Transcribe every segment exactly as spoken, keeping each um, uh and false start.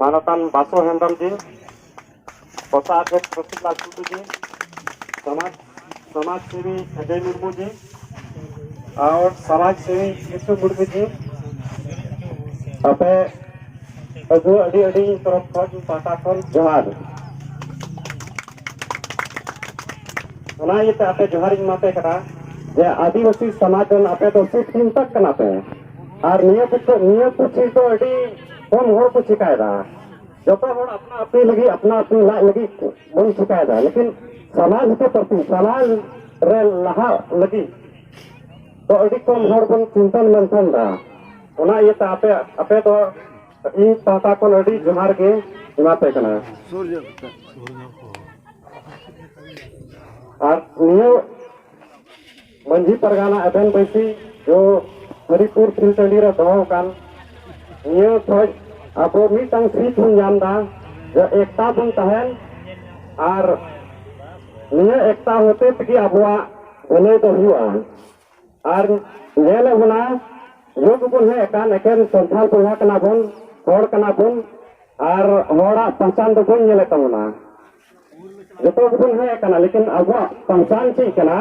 ᱢᱟᱱᱚᱛᱟᱱ ᱵᱟᱥᱚ ᱦᱮᱢᱵᱨᱚᱢ ᱡᱤ, ᱠᱚᱥᱟ ᱚᱫᱷᱭᱚᱠᱥ ᱯᱨᱚᱥᱤᱫ ᱞᱟᱞ ᱴᱩᱰᱩ ᱡᱤ, ᱥᱚᱢᱟᱡᱽ ᱥᱚᱢᱟᱡᱽ ᱥᱮᱵᱤ ᱚᱡᱚᱭ ᱢᱩᱨᱢᱩ ᱡᱤ, ᱟᱨ ᱥᱚᱢᱟᱡᱽ ᱥᱮᱵᱤ ᱠᱤᱥᱩ ᱢᱩᱨᱢᱩ ᱡᱤ, ᱟᱯᱮ ᱟᱹᱜᱩ ᱟᱹᱰᱤ ᱟᱹᱰᱤ ᱛᱚᱨᱚᱯ ᱠᱷᱚᱱ ᱯᱟᱦᱴᱟ ᱠᱷᱚᱱ ᱡᱚᱦᱟᱨ᱾ ᱚᱱᱟ ᱤᱭᱟᱹᱛᱮ ᱟᱯᱮ ᱡᱚᱦᱟᱨᱤᱧ ᱮᱢᱟᱯᱮ ᱠᱟᱱᱟ ᱡᱮ ᱟᱹᱫᱤᱵᱟᱹᱥᱤ ᱥᱚᱢᱟᱡᱽ ᱨᱮᱱ ᱟᱯᱮ ᱫᱚ ᱥᱩᱠ ᱪᱤᱱᱛᱟᱹᱠ ᱠᱟᱱᱟ ᱯᱮ᱾ ᱟᱨ ᱱᱤᱭᱟᱹ ᱠᱚ, ᱱᱤᱭᱟᱹ ᱠᱚ ᱪᱤᱱᱛᱟᱹ ᱟᱹᱰᱤ ᱠᱚᱢ ᱦᱚᱲ ᱠᱚ ᱪᱤᱠᱟᱭᱮᱫᱟ᱾ ᱡᱚᱛᱚ ᱦᱚᱲ ᱟᱯᱱᱟ ᱟᱹᱯᱱᱤ ᱞᱟᱹᱜᱤᱫ, ᱟᱯᱱᱟ ᱟᱹᱯᱱᱤ ᱞᱟᱡ ᱞᱟᱹᱜᱤᱫ ᱵᱚᱱ ᱪᱤᱠᱟᱭᱮᱫᱟ, ᱞᱮᱠᱤᱱ ᱥᱚᱢᱟᱡᱽ ᱠᱚ ᱯᱨᱚᱛᱤ, ᱥᱚᱢᱟᱡᱽ ᱨᱮ ᱞᱟᱦᱟᱜ ᱞᱟᱹᱜᱤᱫ ᱫᱚ ᱟᱹᱰᱤ ᱠᱚᱢ ᱦᱚᱲ ᱵᱚᱱ ᱪᱤᱱᱛᱟᱹᱱ ᱢᱟᱱᱛᱷᱟᱱ ᱮᱫᱟ᱾ ᱚᱱᱟ ᱤᱭᱟᱹᱛᱮ ᱟᱯᱮ, ᱟᱯᱮ ᱫᱚ ᱤᱧ ᱯᱟᱦᱴᱟ ᱠᱷᱚᱱ ᱟᱹᱰᱤ ᱡᱚᱦᱟᱨ ᱜᱮ ᱮᱢᱟ ᱯᱮ ᱠᱟᱱᱟ᱾ ᱟᱨ ᱱᱤᱭᱟᱹ ᱢᱟᱹᱡᱷᱤ ᱯᱟᱨᱜᱟᱱᱟ ᱮᱵᱷᱮᱱ ᱵᱟᱹᱭᱥᱤ ᱡᱚ ᱦᱚᱨᱤᱯᱩᱨ ᱯᱷᱤᱞ ᱴᱟᱺᱰᱤ ᱨᱮ ᱫᱚᱦᱚ ᱟᱠᱟᱱ ᱱᱤᱭᱟᱹ ᱠᱷᱚᱡ ᱟᱵᱚ ᱢᱤᱫᱴᱟᱝ ᱥᱤᱠ ᱵᱚᱱ ᱧᱟᱢ ᱮᱫᱟ ᱡᱮ ᱮᱠᱛᱟ ᱵᱚᱱ ᱛᱟᱦᱮᱱ ᱟᱨ ᱱᱤᱭᱟᱹ ᱮᱠᱛᱟ ᱦᱚᱛᱮ ᱛᱮᱜᱮ ᱟᱵᱚᱣᱟᱜ ᱵᱷᱟᱹᱞᱟᱹᱭ ᱫᱚ ᱦᱩᱭᱩᱜᱼᱟ᱾ ᱟᱨ ᱧᱮᱞᱮᱫ ᱵᱚᱱᱟ, ᱡᱚᱛᱚ ᱵᱚᱱ ᱦᱮᱡ ᱟᱠᱟᱱ, ᱮᱠᱮᱱ ᱥᱟᱱᱛᱟᱲ ᱵᱚᱭᱦᱟ ᱠᱟᱱᱟ ᱵᱚᱱ, ᱦᱚᱲ ᱠᱟᱱᱟ ᱵᱚᱱ, ᱟᱨ ᱦᱚᱲᱟᱜ ᱯᱟᱦᱪᱟᱱ ᱫᱚ ᱵᱟᱹᱧ ᱧᱮᱞᱮᱫ ᱛᱟᱵᱚᱱᱟ᱾ ᱡᱚᱛᱚ ᱜᱮᱵᱚᱱ ᱦᱮᱡ ᱟᱠᱟᱱᱟ, ᱞᱮᱠᱤᱱ ᱟᱵᱚᱣᱟᱜ ᱯᱟᱦᱪᱟᱱ ᱪᱮᱫ ᱠᱟᱱᱟ,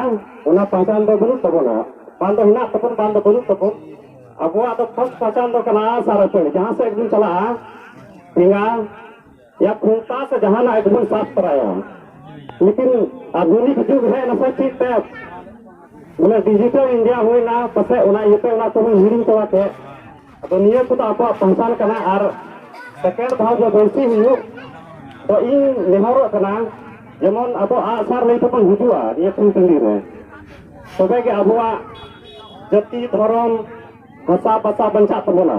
ᱚᱱᱟ ᱯᱟᱦᱪᱟᱱ ᱫᱚ ᱵᱟᱹᱱᱩᱜ ᱛᱟᱵᱚᱱᱟ᱾ ᱵᱟᱝ ᱫᱚ ᱦᱮᱱᱟᱜ ᱛᱟᱵᱚᱱ, ᱵᱟᱝ ᱫᱚ ᱵᱟᱹᱱᱩᱜ ᱛᱟᱵᱚᱱ᱾ ᱟᱵᱚᱣᱟᱜ ᱫᱚ ᱯᱷᱟᱥᱴ ᱯᱟᱦᱪᱟᱱ ᱫᱚ ᱠᱟᱱᱟ ᱥᱟᱨ ᱟᱹᱯᱟᱹᱲᱤ, ᱡᱟᱦᱟᱸ ᱥᱮᱫ ᱵᱚᱱ ᱪᱟᱞᱟᱜᱼᱟ, ᱴᱷᱮᱸᱜᱟ ᱭᱟ ᱠᱷᱩᱱᱴᱟ ᱥᱮ ᱡᱟᱦᱟᱱᱟᱜ ᱜᱮᱵᱚᱱ ᱥᱟᱵ ᱛᱚᱨᱟᱭᱟ᱾ ᱞᱮᱠᱤᱱ ᱟᱫᱷᱩᱱᱤᱠ ᱡᱩᱜᱽ ᱦᱮᱡ ᱱᱟᱥᱮ ᱪᱮᱫ ᱛᱮ ᱵᱚᱞᱮ ᱰᱤᱡᱤᱴᱟᱞ ᱤᱱᱰᱤᱭᱟ ᱦᱩᱭᱱᱟ, ᱯᱟᱥᱮᱡ ᱚᱱᱟ ᱤᱭᱟᱹᱛᱮ ᱚᱱᱟ ᱠᱚᱵᱚᱱ ᱦᱤᱲᱤᱧ ᱪᱟᱵᱟ ᱠᱮᱫ᱾ ᱟᱫᱚ ᱱᱤᱭᱟᱹ ᱠᱚᱫᱚ ᱟᱵᱚᱣᱟᱜ ᱯᱟᱦᱪᱟᱱ ᱠᱟᱱᱟ᱾ ᱟᱨ ᱥᱮᱠᱮᱱᱰ ᱫᱷᱟᱣ ᱡᱮ ᱵᱟᱹᱲᱛᱤ ᱦᱩᱭᱩᱜ, ᱛᱚ ᱤᱧ ᱱᱮᱦᱚᱨᱚᱜ ᱠᱟᱱᱟ, ᱡᱮᱢᱚᱱ ᱟᱵᱚ ᱟᱜᱼᱥᱟᱨ ᱞᱟᱹᱭ ᱛᱮᱵᱚᱱ ᱦᱤᱡᱩᱜᱼᱟ ᱱᱤᱭᱟᱹ ᱠᱷᱩᱱ ᱴᱟᱺᱰᱤ ᱨᱮ, ᱛᱚᱵᱮ ᱜᱮ ᱟᱵᱚᱣᱟᱜ ᱡᱟᱹᱛᱤ, ᱫᱷᱚᱨᱚᱢ, ᱵᱷᱟᱥᱟ, ᱵᱷᱟᱥᱟ ᱵᱟᱧᱪᱟᱜ ᱛᱟᱵᱚᱱᱟ᱾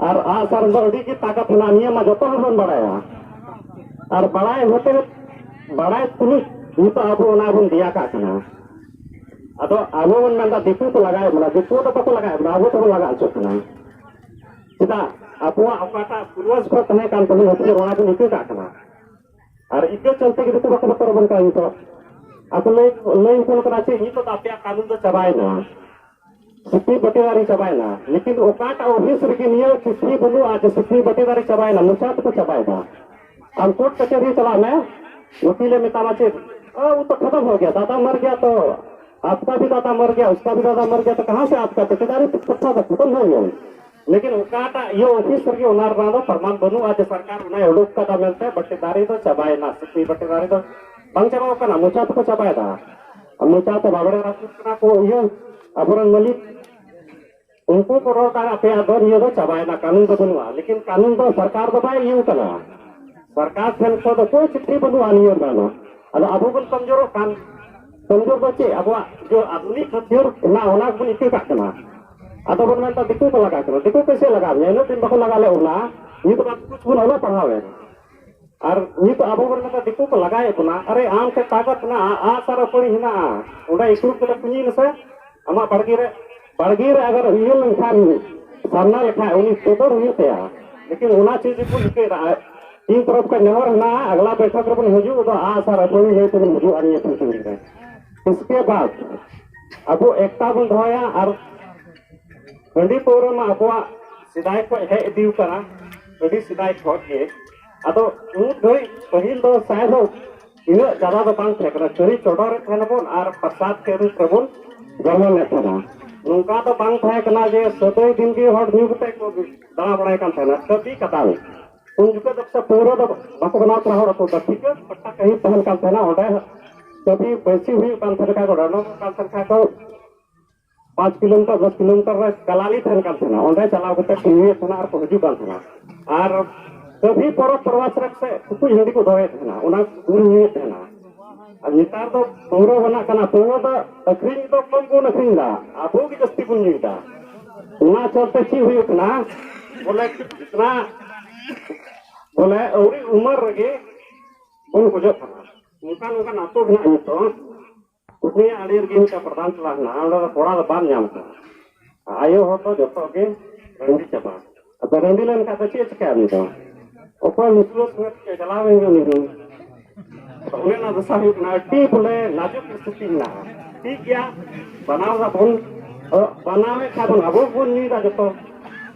ᱟᱨ ᱟᱜᱼᱥᱟᱨ ᱫᱚ ᱟᱹᱰᱤ ᱜᱮ ᱛᱟᱠᱚᱛ ᱢᱮᱱᱟᱜᱼᱟ, ᱱᱤᱭᱟᱹ ᱢᱟ ᱡᱚᱛᱚ ᱦᱚᱲ ᱵᱚᱱ ᱵᱟᱲᱟᱭᱟ᱾ ᱟᱨ ᱵᱟᱲᱟᱭ ᱦᱚᱛᱮ, ᱵᱟᱲᱟᱭ ᱛᱩᱞᱩᱡ ᱱᱤᱛᱚᱜ ᱟᱵᱚ ᱚᱱᱟ ᱵᱚᱱ ᱫᱮᱭᱟ ᱠᱟᱜ ᱠᱟᱱᱟ᱾ ᱟᱫᱚ ᱟᱵᱚ ᱵᱚᱱ ᱢᱮᱱᱫᱟ, ᱫᱤᱠᱩ ᱠᱚ ᱞᱟᱜᱟᱭᱮᱫ ᱵᱚᱱᱟ, ᱫᱤᱠᱩ ᱫᱚ ᱵᱟᱠᱚ ᱞᱟᱜᱟᱭᱮᱫ ᱵᱚᱱᱟ, ᱟᱵᱚ ᱛᱮᱵᱚᱱ ᱞᱟᱜᱟ ᱦᱚᱪᱚᱜ ᱠᱟᱱᱟ᱾ ᱪᱮᱫᱟᱜ? ᱟᱵᱚᱣᱟᱜ ᱚᱠᱟᱴᱟᱜ ᱯᱩᱨᱵᱚᱡᱽ ᱠᱷᱚᱱ ᱛᱟᱦᱮᱸ ᱠᱟᱱ ᱛᱟᱵᱚᱱᱟ, ᱚᱱᱟ ᱵᱚᱱ ᱤᱠᱟᱹ ᱠᱟᱜ ᱠᱟᱱᱟ᱾ ᱟᱨ ᱤᱠᱟᱹ ᱪᱚᱞᱛᱮ ᱜᱮ ᱫᱤᱠᱩ ᱵᱟᱠᱚ ᱵᱚᱛᱚᱨ ᱟᱵᱚᱱ ᱠᱟᱱᱟ ᱱᱤᱛᱚᱜ᱾ ᱟᱠᱚ ᱞᱟᱹᱭ, ᱞᱟᱹᱭ ᱦᱚᱯᱚᱱ ᱠᱟᱱᱟ ᱪᱮᱫ, ᱱᱤᱛᱚᱜ ᱫᱚ ᱟᱯᱮᱭᱟᱜ ᱠᱟᱹᱱᱩᱱ ᱫᱚ ᱪᱟᱵᱟᱭᱮᱱᱟ᱾ ᱥᱤᱯᱤ ᱵᱟᱹᱴᱤ ᱫᱟᱨᱮ ᱪᱟᱵᱟᱭᱮᱱᱟ, ᱞᱮᱠᱤᱱ ᱚᱠᱟᱴᱟᱜ ᱚᱯᱷᱤᱥ ᱨᱮᱜᱮ ᱱᱤᱭᱟᱹ ᱪᱤᱴᱷᱤ ᱵᱟᱹᱱᱩᱜᱼᱟ ᱡᱮ ᱥᱤᱯᱤ ᱵᱟᱹᱴᱤ ᱫᱟᱨᱮ ᱪᱟᱵᱟᱭᱮᱱᱟ, ᱢᱚᱪᱟ ᱛᱮᱠᱚ ᱪᱟᱵᱟᱭᱮᱫᱟ᱾ ᱟᱢ ᱠᱳᱨᱴ ᱠᱟᱪᱷᱟᱹᱨᱤ ᱪᱟᱞᱟᱜ ᱢᱮ, ᱩᱠᱤᱞᱮ ᱢᱮᱛᱟᱢᱟ ᱪᱮᱫ, "ᱚ, ᱩ ᱛᱚ ᱠᱷᱟᱛᱚᱢ ᱦᱳ ᱜᱮᱭᱟ, ᱫᱟᱫᱟ ᱢᱟᱨ ᱜᱮᱭᱟ ᱛᱚ, ᱟᱯᱠᱟ ᱵᱷᱤ ᱫᱟᱫᱟ ᱢᱟᱨ ᱜᱮᱭᱟ, ᱩᱥᱠᱟ ᱵᱷᱤ ᱫᱟᱫᱟ ᱢᱟᱨ ᱜᱮᱭᱟ, ᱛᱚ ᱠᱟᱦᱟᱸ ᱥᱮ ᱟᱯᱠᱟ ᱪᱤᱴᱷᱤ ᱫᱟᱨᱮ ᱠᱷᱟᱛᱚᱢ ᱦᱳ ᱜᱮᱭᱟ?" ᱞᱮᱠᱤᱱ ᱚᱠᱟᱴᱟᱜ ᱤᱭᱟᱹ ᱚᱯᱷᱤᱥ ᱨᱮᱜᱮ ᱚᱱᱟ ᱨᱮᱱᱟᱜ ᱫᱚ ᱯᱨᱚᱢᱟᱱ ᱵᱟᱹᱱᱩᱜᱼᱟ ᱡᱮ ᱥᱚᱨᱠᱟᱨ ᱚᱱᱟᱭ ᱩᱰᱩᱠ ᱠᱟᱫᱟ ᱢᱮᱱᱛᱮ ᱵᱟᱹᱴᱤ ᱫᱟᱨᱮ ᱫᱚ ᱪᱟᱵᱟᱭᱮᱱᱟ, ᱥᱤᱯᱤ ᱵᱟᱹᱴᱤ ᱫᱟᱨᱮ ᱫᱚ ᱵᱟᱝ ᱪᱟᱵᱟᱣ ᱠᱟᱱᱟ, ᱢᱚᱪᱟ ᱛᱮᱠᱚ ᱪᱟᱵᱟᱭᱮᱫᱟ᱾ ᱟᱨ ᱢᱚᱪᱟ ᱛᱮ ᱵᱟᱵᱲᱮ ᱨᱟᱹᱯᱩᱫ ᱠᱟᱱᱟ ᱠᱚ ᱤᱭᱟᱹ ᱟᱵᱚᱨᱮᱱ ᱢᱟᱹᱞᱤᱠ᱾ ᱩᱱᱠᱩ ᱠᱚ ᱨᱚᱲ ᱠᱟᱱᱟ, ᱟᱯᱮᱭᱟᱜ ᱫᱚ ᱱᱤᱭᱟᱹ ᱫᱚ ᱪᱟᱵᱟᱭᱮᱱᱟ, ᱠᱟᱹᱱᱩᱱ ᱫᱚ ᱵᱟᱹᱱᱩᱜᱼᱟ, ᱞᱮᱠᱤᱱ ᱠᱟᱹᱱᱩᱱ ᱫᱚ ᱥᱚᱨᱠᱟᱨ ᱫᱚ ᱵᱟᱭ ᱤᱭᱟᱹ ᱠᱟᱱᱟ᱾ ᱥᱚᱨᱠᱟᱨ ᱴᱷᱮᱱ ᱠᱷᱚᱱ ᱫᱚ ᱠᱳᱭ ᱪᱤᱴᱷᱤ ᱵᱟᱹᱱᱩᱜᱼᱟ ᱱᱤᱭᱟᱹ ᱨᱮᱱᱟᱜ ᱫᱚ᱾ ᱟᱫᱚ ᱟᱵᱚ ᱵᱚᱱ ᱠᱚᱢᱡᱳᱨᱚᱜ ᱠᱟᱱ, ᱠᱚᱢᱡᱳᱨ ᱫᱚ ᱪᱮᱫ? ᱟᱵᱚᱣᱟᱜ ᱡᱮ ᱟᱫᱷᱩᱱᱤᱠ ᱦᱟᱹᱛᱭᱟᱹᱨ ᱦᱮᱱᱟᱜ, ᱚᱱᱟ ᱜᱮᱵᱚᱱ ᱤᱠᱟᱹ ᱠᱟᱜ ᱠᱟᱱᱟ᱾ ᱟᱫᱚ ᱵᱚᱱ ᱢᱮᱱᱫᱟ ᱫᱤᱠᱩ ᱠᱚ ᱞᱟᱜᱟ ᱠᱟᱱᱟ, ᱫᱤᱠᱩ ᱠᱚ ᱪᱮᱫ ᱞᱟᱜᱟᱣ ᱢᱮᱭᱟ? ᱤᱱᱟᱹᱜ ᱫᱤᱱ ᱵᱟᱠᱚ ᱞᱟᱜᱟ ᱞᱮᱫ ᱵᱚᱱᱟ, ᱱᱤᱛ ᱵᱟᱫ ᱠᱩᱪ ᱵᱚᱱ ᱚᱞᱚᱜ ᱯᱟᱲᱦᱟᱣ ᱮᱱ᱾ ᱟᱨ ᱱᱤᱛ ᱟᱵᱚ ᱵᱚᱱ ᱢᱮᱱᱫᱟ ᱫᱤᱠᱩ ᱠᱚ ᱞᱟᱜᱟᱭᱮᱫ ᱵᱚᱱᱟ᱾ ᱟᱨᱮ, ᱟᱢ ᱴᱷᱮᱱ ᱛᱟᱠᱚᱛ ᱦᱮᱱᱟᱜᱼᱟ, ᱟᱜᱼᱥᱟᱨ ᱟᱹᱯᱟᱹᱲᱤ ᱦᱮᱱᱟᱜᱼᱟ, ᱚᱸᱰᱮ ᱤᱠᱲᱩᱢ ᱠᱟᱛᱮ ᱯᱩᱸᱡᱤ ᱢᱮᱥᱮ ᱟᱢᱟᱜ ᱵᱟᱲᱜᱮ ᱨᱮ, ᱵᱟᱲᱜᱮ ᱨᱮ ᱟᱜᱟᱨ ᱤᱭᱟᱹ ᱞᱮᱱᱠᱷᱟᱱ, ᱥᱟᱢᱱᱟ ᱞᱮᱠᱷᱟᱱ ᱩᱱᱤ ᱛᱚᱫᱚᱨ ᱦᱩᱭᱩᱜ ᱛᱟᱭᱟ᱾ ᱞᱮᱠᱤᱱ ᱚᱱᱟ ᱪᱤᱡᱽ ᱵᱚᱱ ᱤᱠᱟᱹᱭᱮᱫᱟ᱾ ᱤᱧ ᱛᱚᱨᱚᱯ ᱠᱷᱚᱱ ᱱᱮᱦᱚᱨ ᱦᱮᱱᱟᱜᱼᱟ, ᱟᱜᱽᱞᱟ ᱵᱮᱴᱷᱚᱠ ᱨᱮᱵᱚᱱ ᱦᱤᱡᱩᱜ ᱫᱚ ᱟᱜᱼᱥᱟᱨ ᱟᱹᱯᱟᱹᱲᱤ ᱞᱟᱹᱭ ᱛᱮᱵᱚᱱ ᱦᱤᱡᱩᱜᱼᱟ ᱱᱤᱭᱟᱹ ᱯᱷᱤᱞᱰ ᱨᱮ᱾ ᱤᱥᱠᱮ ᱵᱟᱫ ᱟᱵᱚ ᱮᱠᱛᱟ ᱵᱚᱱ ᱫᱚᱦᱚᱭᱟ᱾ ᱟᱨ ᱦᱟᱺᱰᱤ ᱯᱟᱹᱣᱨᱟᱹ ᱢᱟ ᱟᱵᱚᱣᱟᱜ ᱥᱮᱫᱟᱭ ᱠᱷᱚᱱ ᱦᱮᱡ ᱤᱫᱤ ᱟᱠᱟᱱᱟ, ᱟᱹᱰᱤ ᱥᱮᱫᱟᱭ ᱠᱷᱚᱱ ᱜᱮ᱾ ᱟᱫᱚ ᱩᱱ ᱜᱷᱟᱹᱲᱤᱡ ᱯᱟᱹᱦᱤᱞ ᱫᱚ ᱥᱟᱭ ᱫᱚ ᱤᱱᱟᱹᱜ ᱡᱟᱫᱟ ᱫᱚ ᱵᱟᱝ ᱛᱟᱦᱮᱸ ᱠᱟᱱᱟ, ᱠᱷᱟᱹᱞᱤ ᱪᱚᱰᱚᱨᱮᱫ ᱛᱟᱦᱮᱱᱟᱵᱚᱱ ᱟᱨ ᱯᱨᱚᱥᱟᱫ ᱠᱮ ᱨᱩᱯ ᱨᱮᱵᱚᱱ ᱜᱨᱚᱦᱚᱱᱮᱫ ᱛᱟᱦᱮᱱᱟ᱾ ᱱᱚᱝᱠᱟ ᱫᱚ ᱵᱟᱝ ᱛᱟᱦᱮᱸ ᱠᱟᱱᱟ ᱡᱮ ᱥᱟᱹᱫᱟᱹᱭ ᱫᱤᱱ ᱜᱮ ᱦᱚᱲ ᱧᱩ ᱠᱟᱛᱮ ᱠᱚ ᱫᱟᱬᱟ ᱵᱟᱲᱟᱭ ᱠᱟᱱ ᱛᱟᱦᱮᱱᱟ, ᱠᱟᱹᱯᱤ ᱠᱟᱛᱟᱞ᱾ ᱩᱱ ᱡᱚᱠᱷᱚᱱ ᱫᱚ ᱥᱮ ᱯᱟᱹᱣᱨᱟᱹ ᱫᱚ ᱵᱟᱠᱚ ᱵᱮᱱᱟᱣ ᱛᱟᱦᱮᱱᱟ ᱦᱚᱲ ᱠᱚ, ᱵᱟᱹᱴᱤ ᱠᱚ ᱯᱟᱴᱟ ᱠᱟᱹᱦᱤ ᱛᱟᱦᱮᱱ ᱠᱟᱱ ᱛᱟᱦᱮᱱᱟ, ᱚᱸᱰᱮ ᱠᱟᱹᱯᱤ ᱵᱟᱹᱭᱥᱤ ᱦᱩᱭᱩᱜ ᱠᱟᱱ ᱛᱟᱦᱮᱱ ᱠᱷᱟᱱ, ᱚᱸᱰᱮ ᱠᱟᱱ ᱛᱟᱦᱮᱱ ᱠᱷᱟᱱ ᱠᱚ ᱯᱟᱸᱪ ᱠᱤᱞᱳᱢᱤᱴᱟᱨ, ᱫᱚᱥ ᱠᱤᱞᱳᱢᱤᱴᱟᱨ ᱨᱮ ᱠᱟᱞᱟᱞᱤ ᱛᱟᱦᱮᱱ ᱠᱟᱱ ᱛᱟᱦᱮᱱᱟ, ᱚᱸᱰᱮ ᱪᱟᱞᱟᱣ ᱠᱟᱛᱮ ᱠᱚ ᱧᱩᱭᱮᱫ ᱛᱟᱦᱮᱱᱟ ᱟᱨ ᱠᱚ ᱦᱤᱡᱩᱜ ᱠᱟᱱ ᱛᱟᱦᱮᱱᱟ᱾ ᱟᱨ ᱠᱟᱹᱵᱷᱤ ᱯᱚᱨᱚᱵᱽ ᱯᱚᱨᱵᱟᱥ ᱨᱮ ᱥᱮ ᱴᱩᱠᱩᱡ ᱦᱟᱺᱰᱤ ᱠᱚ ᱫᱚᱦᱚᱭᱮᱫ ᱛᱟᱦᱮᱱᱟ, ᱚᱱᱟ ᱠᱚ ᱧᱩᱭᱮᱫ ᱛᱟᱦᱮᱱᱟ᱾ ᱟᱨ ᱱᱮᱛᱟᱨ ᱫᱚ ᱯᱟᱹᱣᱨᱟᱹ ᱵᱮᱱᱟᱜ ᱠᱟᱱᱟ, ᱯᱟᱹᱣᱨᱟᱹ ᱫᱚ ᱟᱹᱠᱷᱨᱤᱧ ᱫᱚ ᱠᱚᱢ ᱵᱚᱱ ᱟᱹᱠᱷᱨᱤᱧ ᱮᱫᱟ, ᱟᱵᱚ ᱜᱮ ᱡᱟᱹᱥᱛᱤ ᱵᱚᱱ ᱧᱩᱭᱮᱫᱟ᱾ ᱚᱱᱟ ᱪᱚᱞᱛᱮ ᱪᱮᱫ ᱦᱩᱭᱩᱜ ᱠᱟᱱᱟ, ᱵᱚᱞᱮ ᱚᱱᱟ ᱵᱚᱞᱮ ᱟᱹᱣᱨᱤ ᱩᱢᱮᱨ ᱨᱮᱜᱮ ᱵᱚᱱ ᱜᱚᱡᱚᱜ ᱠᱟᱱᱟ᱾ ᱚᱱᱠᱟᱱ ᱚᱱᱠᱟᱱ ᱟᱹᱛᱩ ᱦᱮᱱᱟᱜᱼᱟ ᱱᱤᱛᱚᱜ, ᱩᱱᱤᱭᱟᱜ ᱟᱲᱮ ᱨᱮᱜᱮ ᱢᱤᱫᱴᱟᱝ ᱯᱨᱚᱫᱷᱟᱱ ᱴᱚᱞᱟ ᱦᱮᱱᱟᱜᱼᱟ, ᱚᱸᱰᱮ ᱫᱚ ᱠᱚᱲᱟ ᱫᱚ ᱵᱟᱢ ᱧᱟᱢ ᱠᱚᱣᱟ᱾ ᱟᱭᱳ ᱦᱚᱲ ᱫᱚ ᱡᱚᱛᱚ ᱜᱮ ᱨᱟᱺᱰᱤ ᱪᱟᱵᱟ᱾ ᱟᱫᱚ ᱨᱟᱺᱰᱤ ᱞᱮᱱᱠᱷᱟᱱ ᱫᱚ ᱪᱮᱫ ᱮ ᱪᱤᱠᱟᱹᱭᱟ ᱩᱱᱤ ᱫᱚ? ᱚᱠᱚᱭ ᱢᱩᱥᱞᱟᱹ ᱥᱚᱸᱜᱮ ᱛᱮ ᱪᱟᱞᱟᱣ ᱮᱱ ᱜᱮ ᱩᱱᱤ ᱫᱚ᱾ ᱟᱫᱚ ᱚᱱᱮ ᱚᱱᱟ ᱫᱚᱥᱟ ᱦᱩᱭᱩᱜ ᱠᱟᱱᱟ, ᱟᱹᱰᱤ ᱵᱚᱞᱮ ᱱᱟᱡᱩᱠ ᱯᱚᱨᱤᱥᱛᱷᱤᱛᱤ ᱢᱮᱱᱟᱜᱼᱟ᱾ ᱴᱷᱤᱠ ᱜᱮᱭᱟ, ᱵᱟᱱᱟᱣ ᱫᱟᱵᱚᱱ, ᱵᱟᱱᱟᱣᱮᱫ ᱠᱷᱟᱱ ᱵᱚᱱ, ᱟᱵᱚ ᱵᱚᱱ ᱧᱩᱭᱮᱫᱟ ᱡᱚᱛᱚ᱾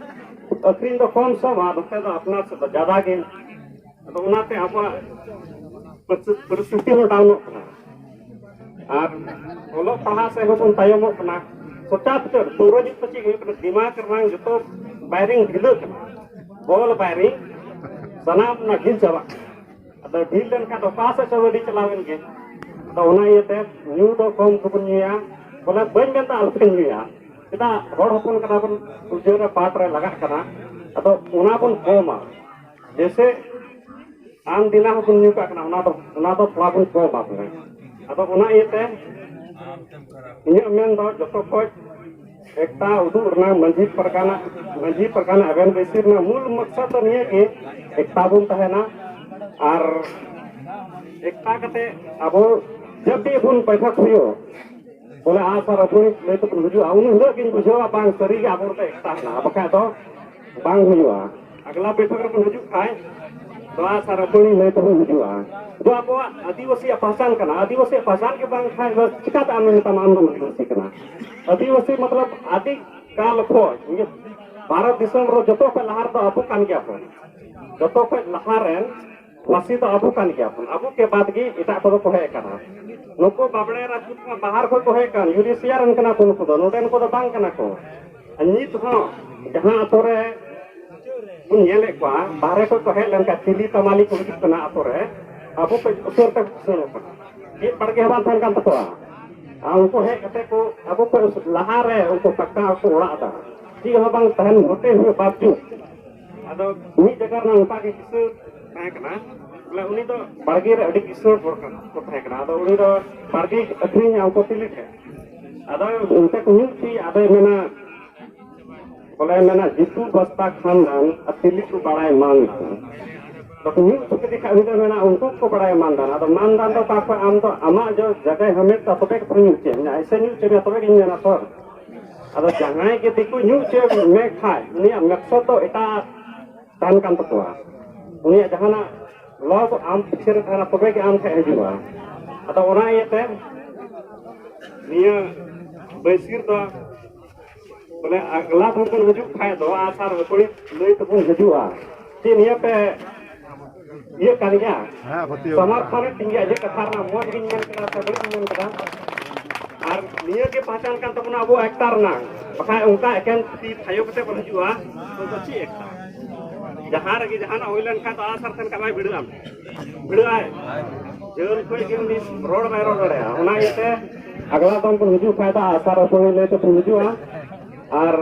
ᱟᱹᱠᱷᱨᱤᱧ ᱫᱚ ᱠᱚᱢ ᱥᱚᱢᱟ, ᱱᱚᱛᱮ ᱫᱚ ᱟᱯᱱᱟᱨ ᱥᱮᱫ ᱫᱚ ᱡᱟᱫᱟ ᱜᱮ᱾ ᱟᱫᱚ ᱚᱱᱟᱛᱮ ᱟᱵᱚᱣᱟᱜ ᱯᱚᱨᱤᱥ- ᱯᱚᱨᱤᱥᱛᱷᱤᱛᱤ ᱦᱚᱸ ᱰᱟᱣᱩᱱᱚᱜ ᱠᱟᱱᱟ᱾ ᱟᱨ ᱚᱞᱚᱜ ᱯᱟᱲᱦᱟᱜ ᱥᱮᱫ ᱦᱚᱸᱵᱚᱱ ᱛᱟᱭᱚᱢᱚᱜ ᱠᱟᱱᱟ᱾ ᱥᱚᱪᱟᱛ ᱩᱛᱟᱹᱨ ᱯᱟᱹᱣᱨᱟᱹ ᱧᱩ ᱛᱮ ᱪᱮᱫ ᱦᱩᱭᱩᱜ ᱠᱟᱱᱟ? ᱫᱤᱢᱟᱜᱽ ᱨᱮᱱᱟᱜ ᱡᱚᱛᱚ ᱵᱟᱭᱨᱤᱝ ᱰᱷᱤᱞᱟᱹᱜ ᱠᱟᱱᱟ, ᱵᱚᱞ ᱵᱟᱭᱨᱤᱝ ᱥᱟᱱᱟᱢ ᱚᱱᱟ ᱰᱷᱤᱞ ᱪᱟᱵᱟᱜ ᱠᱟᱱᱟ᱾ ᱟᱫᱚ ᱰᱷᱤᱞ ᱞᱮᱱᱠᱷᱟᱱ ᱫᱚ ᱚᱠᱟ ᱥᱮᱫ ᱪᱚ ᱜᱟᱹᱰᱤ ᱪᱟᱞᱟᱣᱮᱱ ᱜᱮ᱾ ᱟᱫᱚ ᱚᱱᱟ ᱤᱭᱟᱹᱛᱮ ᱧᱩ ᱫᱚ ᱠᱚᱢ ᱜᱮᱵᱚᱱ ᱧᱩᱭᱟ᱾ ᱵᱚᱞᱮ ᱵᱟᱹᱧ ᱢᱮᱱᱫᱟ ᱟᱞᱚᱯᱮ ᱧᱩᱭᱟ, ᱪᱮᱫᱟᱜ ᱦᱚᱲ ᱦᱚᱯᱚᱱ ᱠᱟᱱᱟ ᱵᱚᱱ, ᱯᱩᱡᱟᱹ ᱨᱮ ᱯᱟᱴ ᱨᱮ ᱞᱟᱜᱟᱜ ᱠᱟᱱᱟ᱾ ᱟᱫᱚ ᱚᱱᱟ ᱵᱚᱱ ᱠᱚᱢᱟ᱾ ᱡᱮᱭᱥᱮ ᱟᱢ ᱫᱤᱱᱟ ᱦᱚᱸᱵᱚᱱ ᱧᱩ ᱠᱟᱜ ᱠᱟᱱᱟ, ᱚᱱᱟ ᱫᱚ, ᱚᱱᱟ ᱫᱚ ᱛᱷᱚᱲᱟ ᱵᱚᱱ ᱠᱚᱢᱟ ᱵᱚᱞᱮ᱾ ᱟᱫᱚ ᱚᱱᱟ ᱤᱭᱟᱹᱛᱮ ᱤᱧᱟᱹᱜ ᱢᱮᱱ ᱫᱚ ᱡᱚᱛᱚ ᱠᱷᱚᱡ ᱮᱠᱛᱟ ᱩᱫᱩᱜ ᱨᱮᱱᱟᱜ ᱢᱟᱹᱡᱷᱤ ᱯᱟᱨᱜᱟᱱᱟ, ᱢᱟᱹᱡᱷᱤ ᱯᱟᱨᱜᱟᱱᱟ ᱟᱵᱮᱱ ᱵᱮᱥᱤ ᱨᱮᱱᱟᱜ ᱢᱩᱞ ᱢᱚᱠᱥᱚᱫ ᱫᱚ ᱱᱤᱭᱟᱹ ᱜᱮ, ᱮᱠᱛᱟ ᱵᱚᱱ ᱛᱟᱦᱮᱱᱟ᱾ ᱟᱨ ᱮᱠᱛᱟ ᱠᱟᱛᱮ ᱟᱵᱚ ᱡᱟᱹᱵᱤ ᱵᱚᱱ ᱵᱟᱭᱴᱷᱚᱠ ᱦᱩᱭᱩᱜ, ᱵᱚᱞᱮ ᱟᱥᱟᱨ ᱟᱹᱯᱩᱲᱤ ᱞᱟᱹᱭ ᱛᱮᱵᱚᱱ ᱦᱤᱡᱩᱜᱼᱟ, ᱩᱱ ᱦᱤᱞᱳᱜ ᱜᱤᱧ ᱵᱩᱡᱷᱟᱹᱣᱟ ᱵᱟᱝ ᱥᱟᱹᱨᱤ ᱜᱮ ᱟᱵᱚ ᱨᱮᱫᱚ ᱮᱠᱛᱟ ᱦᱮᱱᱟᱜᱼᱟ, ᱵᱟᱠᱷᱟᱡ ᱫᱚ ᱵᱟᱝ ᱦᱩᱭᱩᱜᱼᱟ᱾ ᱟᱜᱽᱞᱟ ᱵᱮᱴᱷᱚᱠ ᱨᱮᱵᱚᱱ ᱦᱤᱡᱩᱜ ᱠᱷᱟᱡ ᱫᱚ ᱟᱥᱟᱨ ᱟᱹᱯᱩᱲᱤ ᱞᱟᱹᱭ ᱛᱮᱵᱚᱱ ᱦᱤᱡᱩᱜᱼᱟ᱾ ᱫᱚ ᱟᱵᱚᱣᱟᱜ ᱟᱹᱫᱤᱵᱟᱹᱥᱤᱭᱟᱜ ᱯᱟᱦᱪᱟᱱ ᱠᱟᱱᱟ, ᱟᱹᱫᱤᱵᱟᱹᱥᱤᱭᱟᱜ ᱯᱟᱦᱪᱟᱱ ᱜᱮ ᱵᱟᱝ ᱠᱷᱟᱡ ᱫᱚ ᱪᱤᱠᱟᱛᱮ ᱟᱢᱮᱢ ᱢᱮᱛᱟᱢᱟ ᱟᱢ ᱫᱚᱢ ᱟᱹᱫᱤᱵᱟᱹᱥᱤ ᱠᱟᱱᱟ? ᱟᱹᱫᱤᱵᱟᱹᱥᱤ ᱢᱚᱛᱞᱚᱵ ᱟᱹᱫᱤ ᱠᱟᱞ ᱠᱷᱚᱡ ᱤᱧᱟᱹᱜ ᱵᱷᱟᱨᱚᱛ ᱫᱤᱥᱚᱢ ᱨᱮ ᱡᱚᱛᱚ ᱠᱷᱚᱡ ᱞᱟᱦᱟ ᱨᱮᱫᱚ ᱟᱵᱚ ᱠᱟᱱ ᱜᱮᱭᱟ ᱵᱚᱱ, ᱡᱚᱛᱚ ᱠᱷᱚᱡ ᱞᱟᱦᱟ ᱨᱮᱱ ᱵᱟᱥᱤ ᱫᱚ ᱟᱵᱚ ᱠᱟᱱ ᱜᱮᱭᱟ ᱵᱚᱱ᱾ ᱟᱵᱚ ᱠᱮ ᱵᱟᱫ ᱜᱮ ᱮᱴᱟᱜ ᱠᱚᱫᱚ ᱠᱚ ᱦᱮᱡ ᱟᱠᱟᱱᱟ᱾ ᱱᱩᱠᱩ ᱵᱟᱵᱲᱮ ᱨᱟᱡᱽᱯᱩᱛ ᱢᱟ ᱵᱟᱦᱟᱨ ᱠᱷᱚᱡ ᱠᱚ ᱦᱮᱡ ᱟᱠᱟᱱ, ᱤᱭᱩᱨᱮᱥᱤᱭᱟ ᱨᱮᱱ ᱠᱟᱱᱟ ᱠᱚ ᱱᱩᱠᱩ ᱫᱚ, ᱱᱚᱰᱮᱱ ᱠᱚᱫᱚ ᱵᱟᱝ ᱠᱟᱱᱟ ᱠᱚ᱾ ᱟᱨ ᱱᱤᱛ ᱦᱚᱸ ᱡᱟᱦᱟᱸ ᱟᱛᱳ ᱨᱮ ᱵᱚᱱ ᱧᱮᱞᱮᱫ ᱠᱚᱣᱟ, ᱵᱟᱦᱨᱮ ᱠᱷᱚᱡ ᱠᱚ ᱦᱮᱡ ᱞᱮᱱᱠᱷᱟᱱ ᱛᱤᱞᱤ ᱛᱟᱢᱟᱞᱤ ᱠᱚ ᱦᱤᱡᱩᱜ ᱠᱟᱱᱟ ᱟᱛᱳ ᱨᱮ, ᱟᱵᱚ ᱠᱷᱚᱡ ᱩᱥᱟᱹᱨ ᱛᱮᱠᱚ ᱠᱤᱥᱟᱹᱬᱚᱜ ᱠᱟᱱᱟ᱾ ᱪᱮᱫ ᱵᱟᱲᱜᱮ ᱦᱚᱸ ᱵᱟᱝ ᱛᱟᱦᱮᱱ ᱠᱟᱱ ᱛᱟᱠᱚᱣᱟ᱾ ᱟᱨ ᱩᱱᱠᱩ ᱦᱮᱡ ᱠᱟᱛᱮ ᱠᱚ ᱟᱵᱚ ᱠᱷᱚᱡ ᱞᱟᱦᱟ ᱨᱮ ᱩᱱᱠᱩ ᱯᱟᱠᱟ ᱠᱚ ᱚᱲᱟᱜ ᱮᱫᱟ, ᱪᱮᱫ ᱦᱚᱸ ᱵᱟᱝ ᱛᱟᱦᱮᱱ ᱢᱚᱴᱮ ᱦᱩᱭᱩᱜ ᱵᱟᱵᱡᱩᱫ᱾ ᱟᱫᱚ ᱢᱤᱫ ᱡᱟᱭᱜᱟ ᱨᱮ ᱚᱱᱠᱟ ᱜᱮ ᱠᱤᱥᱟᱹᱬ ᱛᱟᱦᱮᱸ ᱠᱟᱱᱟ, ᱵᱚᱞᱮ ᱩᱱᱤ ᱫᱚ ᱵᱟᱲᱜᱮ ᱨᱮ ᱟᱹᱰᱤ ᱠᱤᱥᱟᱹᱬ ᱦᱚᱲ ᱠᱟᱱ ᱠᱚ ᱛᱟᱦᱮᱸ ᱠᱟᱱᱟ᱾ ᱟᱫᱚ ᱩᱱᱤ ᱫᱚ ᱵᱟᱲᱜᱮ ᱟᱹᱠᱷᱨᱤᱧᱟ ᱩᱱᱠᱩ ᱛᱤᱞᱤ ᱴᱷᱮᱱ᱾ ᱟᱫᱚ ᱚᱱᱛᱮ ᱠᱚ ᱧᱩ ᱦᱚᱪᱚᱭᱟ, ᱟᱫᱚᱭ ᱢᱮᱱᱟ, ᱵᱚᱞᱮ ᱢᱮᱱᱟ, "ᱡᱤᱛᱩ ᱵᱟᱥᱛᱟ ᱠᱷᱟᱱᱫᱟᱱ ᱟᱨ ᱛᱤᱞᱤ ᱠᱚ ᱵᱟᱲᱟᱭ ᱢᱟᱱ ᱠᱚ᱾" ᱟᱫᱚ ᱠᱚ ᱧᱩ ᱦᱚᱪᱚ ᱠᱮᱫᱮ ᱠᱷᱟᱡ ᱩᱱᱤ ᱫᱚ ᱢᱮᱱᱟ, "ᱩᱱᱠᱩ ᱠᱚ ᱵᱟᱲᱟᱭ ᱢᱟᱱᱫᱟᱱ᱾" ᱟᱫᱚ ᱢᱟᱱᱫᱟᱱ ᱫᱚ ᱚᱠᱟ ᱠᱷᱚᱡ? ᱟᱢ ᱫᱚ ᱟᱢᱟᱜ ᱡᱚ ᱡᱟᱭᱜᱟᱭ ᱦᱟᱢᱮᱴ ᱫᱟ, ᱛᱚᱵᱮ ᱜᱮ ᱛᱚ ᱧᱩ ᱦᱚᱪᱚᱭᱮᱫ ᱢᱮᱭᱟ᱾ ᱮᱭᱥᱮ ᱧᱩ ᱦᱚᱪᱚᱭ ᱢᱮᱭᱟ, ᱛᱚᱵᱮ ᱜᱤᱧ ᱢᱮᱱᱟ ᱛᱚ᱾ ᱟᱫᱚ ᱡᱟᱦᱟᱸᱭ ᱜᱮ ᱫᱤᱠᱩ ᱧᱩ ᱦᱚᱪᱚᱭ ᱢᱮ ᱠᱷᱟᱡ, ᱩᱱᱤᱭᱟᱜ ᱢᱮᱠᱥᱚᱫ ᱫᱚ ᱮᱴᱟᱜ ᱛᱟᱦᱮᱱ ᱠᱟᱱ ᱛᱟᱠᱚᱣᱟ᱾ ᱩᱱᱤᱭᱟᱜ ᱡᱟᱦᱟᱱᱟᱜ ᱞᱚᱥ ᱟᱢ ᱯᱤᱪᱷᱟᱹ ᱨᱮ ᱛᱟᱦᱮᱱᱟ, ᱛᱚᱵᱮ ᱜᱮ ᱟᱢ ᱴᱷᱮᱱ ᱦᱤᱡᱩᱜᱼᱟ᱾ ᱟᱫᱚ ᱚᱱᱟ ᱤᱭᱟᱹᱛᱮ ᱱᱤᱭᱟᱹ ᱵᱟᱹᱭᱥᱤᱨ ᱫᱚ ᱵᱚᱞᱮ ᱟᱜᱽᱞᱟ ᱵᱚᱱ ᱦᱤᱡᱩᱜ ᱠᱷᱟᱡ ᱫᱚ ᱟᱥᱟᱨ ᱦᱟᱹᱯᱟᱹᱲᱤ ᱞᱟᱹᱭ ᱛᱮᱵᱚᱱ ᱦᱤᱡᱩᱜᱼᱟ᱾ ᱪᱮᱫ ᱱᱤᱭᱟᱹ ᱯᱮ ᱤᱭᱟᱹ ᱠᱟᱱ ᱜᱮᱭᱟ? ᱦᱮᱸ, ᱯᱟᱹᱛᱭᱟᱹᱣ᱾ ᱥᱚᱢᱟᱨᱛᱷᱚᱱ ᱨᱮ ᱛᱤᱸᱜᱤ ᱤᱭᱟᱹ ᱠᱟᱛᱷᱟ ᱨᱮᱱᱟᱜ ᱢᱚᱡᱽ ᱜᱤᱧ ᱢᱮᱱ ᱠᱮᱫᱟ ᱥᱮ ᱵᱟᱹᱲᱤᱡ ᱤᱧ ᱢᱮᱱ ᱠᱮᱫᱟ? ᱟᱨ ᱱᱤᱭᱟᱹ ᱜᱮ ᱯᱟᱦᱪᱟᱱ ᱠᱟᱱ ᱛᱟᱵᱚᱱᱟ ᱟᱵᱚ ᱮᱠᱛᱟ ᱨᱮᱱᱟᱜ, ᱵᱟᱠᱷᱟᱡ ᱚᱱᱠᱟ ᱮᱠᱮᱱ ᱛᱤ ᱛᱷᱟᱭᱚ ᱠᱟᱛᱮ ᱵᱚᱱ ᱦᱤᱡᱩᱜᱼᱟ, ᱛᱚ ᱪᱮᱫ ᱮᱠᱛᱟ? ᱡᱟᱦᱟᱸ ᱨᱮᱜᱮ ᱡᱟᱦᱟᱱᱟᱜ ᱦᱩᱭ ᱞᱮᱱᱠᱷᱟᱱ ᱫᱚ ᱟᱥᱟᱨ ᱛᱟᱦᱮᱱ ᱠᱷᱟᱡ ᱵᱟᱭ ᱵᱷᱤᱲᱟᱹᱜᱼᱟ᱾ ᱵᱷᱤᱲᱟᱹᱜᱼᱟᱭ᱾ ᱡᱷᱟᱹᱞ ᱠᱷᱚᱡ ᱜᱮ ᱩᱱᱤ ᱨᱚᱲ ᱵᱟᱭ ᱨᱚᱲ ᱫᱟᱲᱮᱭᱟᱜᱼᱟ᱾ ᱚᱱᱟ ᱤᱭᱟᱹᱛᱮ ᱟᱜᱽᱞᱟ ᱫᱚᱢ ᱵᱚᱱ ᱦᱤᱡᱩᱜ ᱠᱷᱟᱡ ᱫᱚ ᱟᱥᱟᱨ ᱦᱟᱹᱯᱟᱹᱲᱤ ᱞᱟᱹᱭ ᱛᱮᱵᱚᱱ ᱦᱤᱡᱩᱜᱼᱟ᱾ ᱟᱨ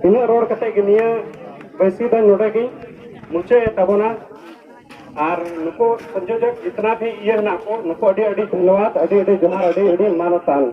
ᱤᱱᱟᱹᱜ ᱨᱚᱲ ᱠᱟᱛᱮ ᱜᱮ ᱱᱤᱭᱟᱹ ᱵᱟᱹᱭᱥᱤ ᱫᱚ ᱱᱚᱰᱮ ᱜᱤᱧ ᱢᱩᱪᱟᱹᱫ ᱮᱫ ᱛᱟᱵᱚᱱᱟ᱾ ᱟᱨ ᱱᱩᱠᱩ ᱥᱚᱝᱡᱳᱡᱚᱠ ᱡᱤᱛᱱᱟ ᱵᱷᱤ ᱤᱭᱟᱹ ᱦᱮᱱᱟᱜ ᱠᱚ, ᱱᱩᱠᱩ ᱟᱹᱰᱤ ᱟᱹᱰᱤ ᱫᱷᱚᱱᱭᱚᱵᱟᱫ, ᱟᱹᱰᱤ ᱟᱹᱰᱤ ᱡᱚᱦᱟᱨ, ᱟᱹᱰᱤ ᱟᱹᱰᱤ ᱢᱟᱱᱚᱛᱟᱱ᱾